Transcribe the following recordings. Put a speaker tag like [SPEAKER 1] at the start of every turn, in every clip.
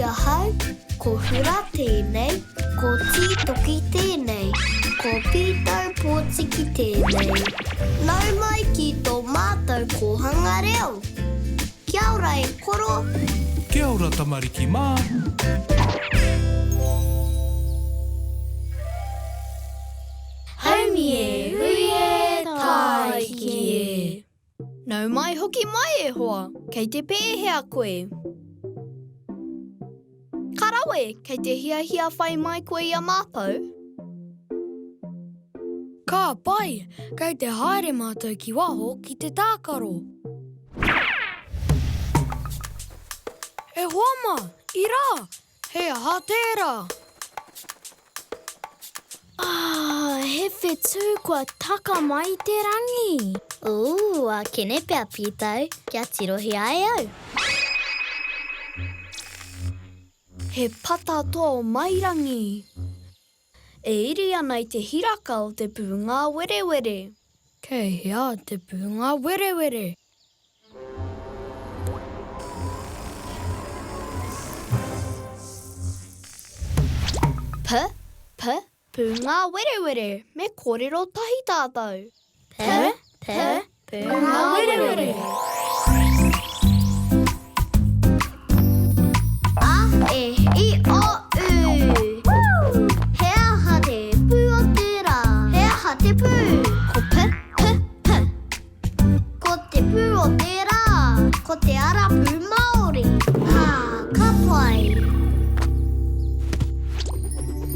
[SPEAKER 1] ahau, ko Hura tēnei, ko Tītoki tēnei, ko Pītau Pōtiki tēnei. Nau mai ki tō mātou kōhanga reo! Kia ora e koro!
[SPEAKER 2] Kia ora tamariki mā!
[SPEAKER 3] Haumi e, hui e, tāiki e!
[SPEAKER 4] Nau mai hoki mai e hoa, kei te pēhea koe? Ka rawe, kei te hiahia whai mai koe i a mātou?
[SPEAKER 3] Ka pai, kei te haere mātou ki waho ki te tākaro. E hoa mā, i rā, He aha tērā?
[SPEAKER 5] Ah, he whetū kua taka mai i te rangi.
[SPEAKER 1] Ooh, akene pea Pītau, kia tirohia e au.
[SPEAKER 4] He pata tōmairangi. E iri ana i te hiraka o te pūngāwerewere.
[SPEAKER 3] Kei hea te pūngāwerewere?
[SPEAKER 4] P, p, pūngāwerewere, me kōrero tahi tātou.
[SPEAKER 5] P, p, pūngāwerewere.
[SPEAKER 1] A, E, I, O, U. He aha te pū o te rā? He aha te pū? Ko P, P, P. Ko te pū o te rā. Ko te ara pū Māori. Hā, ka pai.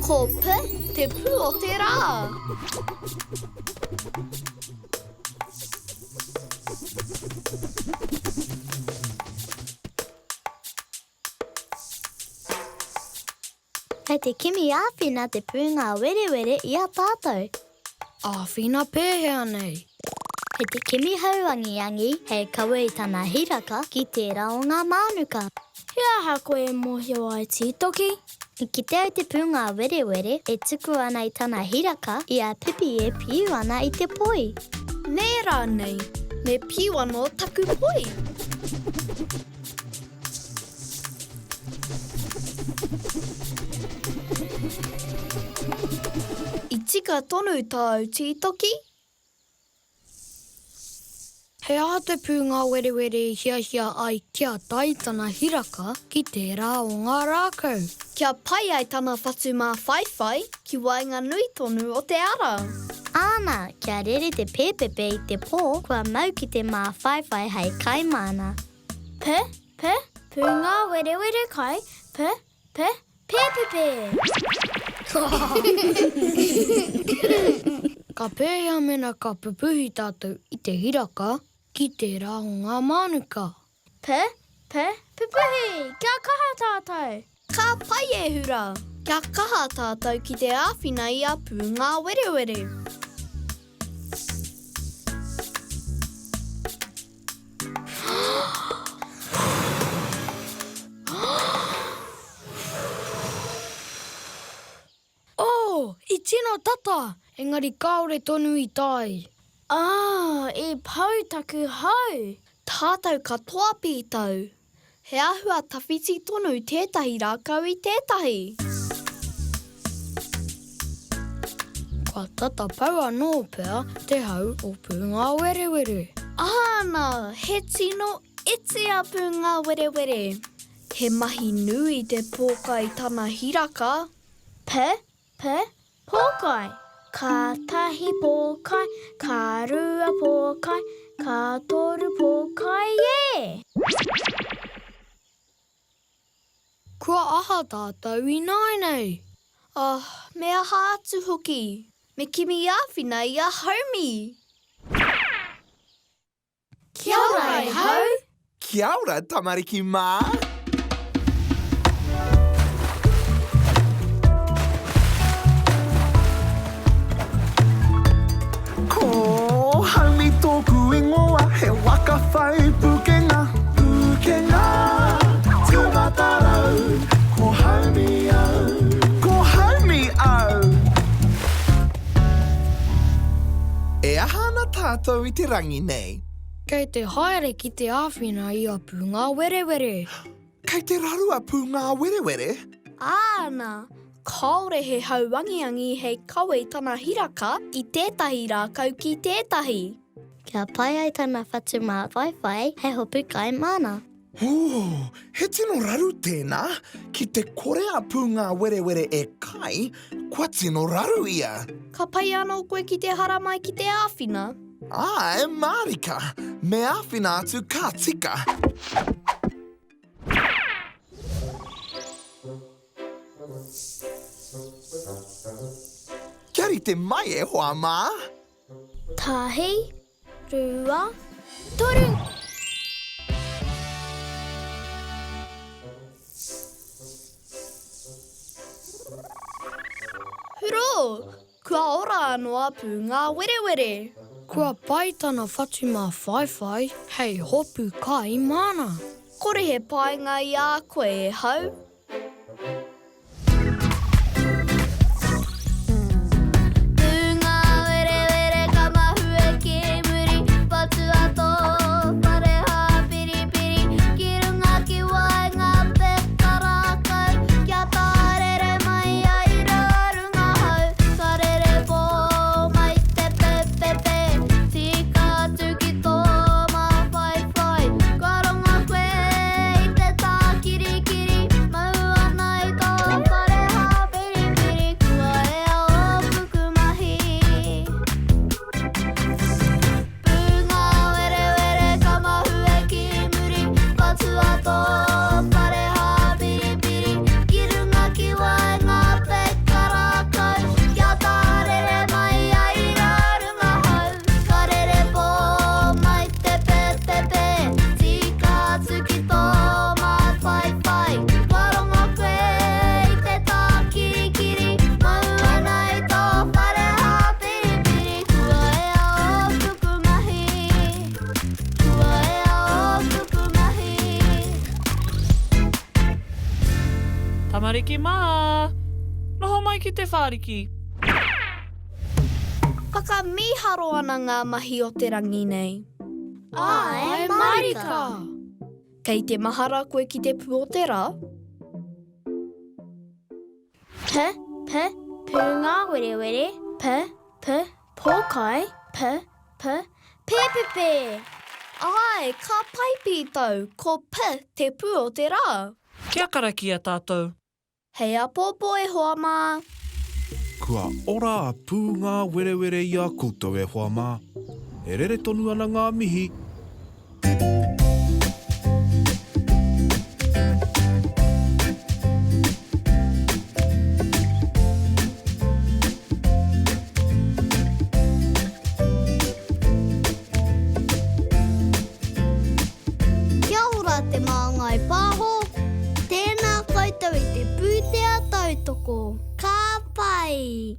[SPEAKER 4] Ko P te pū o te rā.
[SPEAKER 1] Kei te kimi āwhina te pūngāwerewere i a tātou.
[SPEAKER 3] Āwhina pēhea nei?
[SPEAKER 1] Kei te kimi hauangiangi hei kawe i tana hiraka ki tērā o ngā mānuka.
[SPEAKER 5] He aha koe e mōhio ai Tītoki?
[SPEAKER 1] I kite au te pūngāwerewere e tuku ana i tana hiraka i a Pipi e piu ana i te poi.
[SPEAKER 4] Nē rānei, me piu anō taku poi? I tika tonu tāu tītoki?
[SPEAKER 3] He aha te pūngāwerewere i hiahia ai kia tae tana hiraka ki tērā o ngā rākau?
[SPEAKER 4] Kia pai ai tana whatu māwhaiwhai ki waenganui tonu o te ara.
[SPEAKER 1] Āna, kia rere te pēpepe i te pō kua mau ki te māwhaiwhai hei kai māna.
[SPEAKER 5] P, p, pūngāwerewere kai, p, p, pēpepe!
[SPEAKER 3] Ka pēhea mēnā ka pupuhi tātou i te hiraka ki tērā o ngā mānuka?
[SPEAKER 5] P, p, pupuhi! Kia kaha tātou!
[SPEAKER 4] Ka pai e Hura! Kia kaha tātou ki te āwhina i a Pūngāwerewere.
[SPEAKER 3] Oh, i tino tata, engari kāore tonu i tae.
[SPEAKER 5] Ah, i pau taku hau.
[SPEAKER 4] Tātou katoa pītau. He āhua tawhiti tonu tētahi rākau i tētahi.
[SPEAKER 3] Kua tata pau anō pea te hau o Pūngāwerewere.
[SPEAKER 4] Āna, he tino iti a Pūngāwerewere. He mahi nui te pōkai tana hiraka.
[SPEAKER 5] P, P, Pōkai! Ka tahi pōkai, ka rua pōkai, ka toru pōkai e!
[SPEAKER 3] Kua aha tātou ināianei?
[SPEAKER 4] Oh, me aha atu hoki? Me kimi āwhina i a Haumi!
[SPEAKER 3] Kia ora e Hau!
[SPEAKER 6] Kia ora tamariki mā! Ko Haumi tōku ingoa, he waka whai pūkenga, pūkenga, tūmatarau, ko Haumi au, ko Haumi au! E aha ana tātou i te rangi nei?
[SPEAKER 3] Kei te haere ki te āwhina i a Pūngāwerewere.
[SPEAKER 6] Kei te raru a Pūngāwerewere?
[SPEAKER 4] Āna! Kāore he hauangiangi hei kawe i tana hiraka i tētahi rākau ki tētahi.
[SPEAKER 1] Kia pai ai tana whatu māwhaiwhai hei hopu kai māna.
[SPEAKER 6] Ooh, he tino raru tēnā! Ki te kore a Pūngāwerewere e kai, kua tino raru ia!
[SPEAKER 4] Ka pai anō koe ki te haramai ki te āwhina?
[SPEAKER 6] Āe mārika! Me āwhina atu ka tika! Kia rite mai e hoa mā!
[SPEAKER 5] Tahi, rua, toru!
[SPEAKER 4] Hurō! Kua ora anō a Pūngāwerewere.
[SPEAKER 3] Kua pai tana whatu māwhaiwhai hei hopu kai māna.
[SPEAKER 4] Kore he painga i a koe e Hau.
[SPEAKER 1] Pūngāwerewere ka mahue ki muri, patua tō whare hāpiripiri, ki runga ki waenga peka rākau, kia tārere mai ai rā runga hau, ka rere pō mai te pepepe, tika atu ki tō māwhaiwhai, kua rongo koe i te tākirikiri, mau ana i tō whare hāpiripiri, kua ea ō pukumahi. Pūngāwerewere ka mahue ki muri, patua tō whare hāpiripiri, ki runga ki waenga peka rākau, kia tārere mai ai rā runga hau, ka rere pō mai te pepepe, tika atu ki tō māwhaiwhai, kua rongo koe i te tākirikiri, mau ana i tō whare hāpiripiri. Kua ea ō pukumahi, kua ea ō pukumahi.
[SPEAKER 7] Tamariki mā! Noho mai ki te whāriki!
[SPEAKER 4] Whakamīharo ana ngā mahi o te rangi nei.
[SPEAKER 5] Āe mārika!
[SPEAKER 4] Kei te mahara koe ki te pū o te rā?
[SPEAKER 5] P, p, pūngāwerewere, p, p, pōkai, p, p, pēpepe!
[SPEAKER 4] Āe, ka pai Pītau, ko P te pū o te rā.
[SPEAKER 7] Kia karakia tātou.
[SPEAKER 4] Hei apōpō e hoa mā.
[SPEAKER 2] Kua ora a Pūngāwerewere i a koutou e hoa mā. E rere tonu ana ngā mihi.
[SPEAKER 1] Kia ora Te Māngai Pāho, tēnā koutou i te pūtea tautoko. Ka pai!